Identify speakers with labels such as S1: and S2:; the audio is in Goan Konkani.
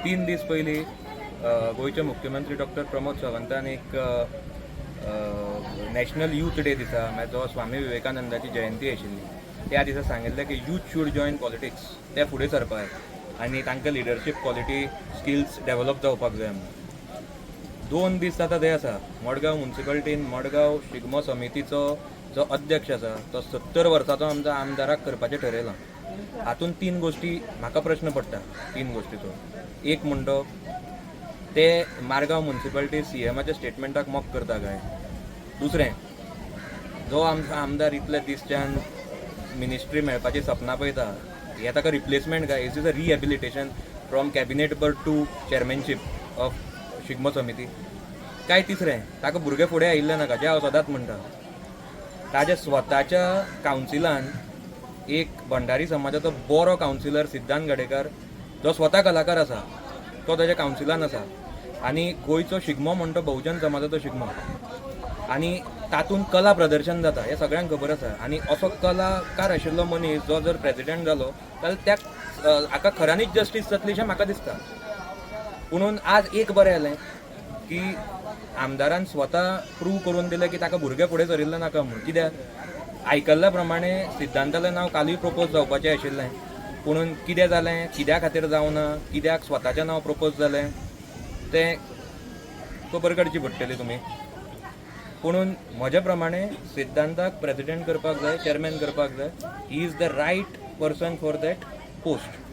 S1: 3 दीस पयलीं गोंयचे मुख्यमंत्री डॉक्टर प्रमोद सावंतान एक नॅशनल यूथ डे दिसा, म्हळ्यार जो स्वामी विवेकानंदाची जयंती आशिल्ली, त्या दिसा सांगिल्लें की youth should join politics, ते फुडें सरपाक जाय आनी तांकां लिडरशीप क्वॉलिटी, स्किल्स डेव्हलप जावपाक जाय म्हणून. 2 दीस जाता ते आसा, मडगांव मुन्सिपालिटीन मडगांव शिगमो समितीचो जो अध्यक्ष आसा तो 70 वर्साचो आमचो आमदाराक करपाचें ठरयलां. हातूंत तीन गोश्टी म्हाका प्रश्न पडटा, तीन गोश्टीचो. एक म्हणटो, ते मारगांव मुन्सिपालिटी सीएमाच्या स्टेटमेंटाक मॉक करता काय? दुसरें, जो आमचो आमदार इतले दीसच्यान मिनिस्ट्री मेळपाची सपनां पळयता, हे ताका रिप्लेसमेंट काय? Is is a rehabilitation from cabinet berth to chairmanship of Shigmo समिती काय? तिसरें, ताका भुरगे फुडें आयिल्ले नाका, जें हांव सदांच म्हणटा, ताज्या स्वताच्या कावन्सिलान एक भंडारी समाजाचो बरो कावन्सिलर सिद्धांत गाडेकर, जो स्वता कलाकार आसा, तो ताज्या कावन्सिलान आसा आनी गोंयचो शिगमो म्हणटा बहुजन समाजाचो शिगमो आनी तातूंत कला प्रदर्शन जाता हें सगळ्यांक खबर आसा. आनी असो कलाकार आशिल्लो मनीस जो जर प्रेजिडेंट जालो जाल्यार त्या हाका खऱ्यांनीच जस्टीस जातली अशें म्हाका दिसता. पुणून आज एक बरें जालें की आमदारान स्वता प्रूव करून दिलें की ताका भुरगे फुडें सरिल्लें नाका म्हूण. कित्याक आयकल्ल्या प्रमाणे सिद्धांतालें नांव कालूय प्रपोज जावपाचें आशिल्लें, पुणून कितें जालें, कित्या खातीर जावना, कित्याक स्वताचें नांव प्रपोज जालें, तें खबर काडची पडटली तुमी. पुणून म्हज्या प्रमाणे सिद्धांताक प्रेजिडेंट करपाक जाय, चेअरमॅन करपाक जाय. He is the right person for that post.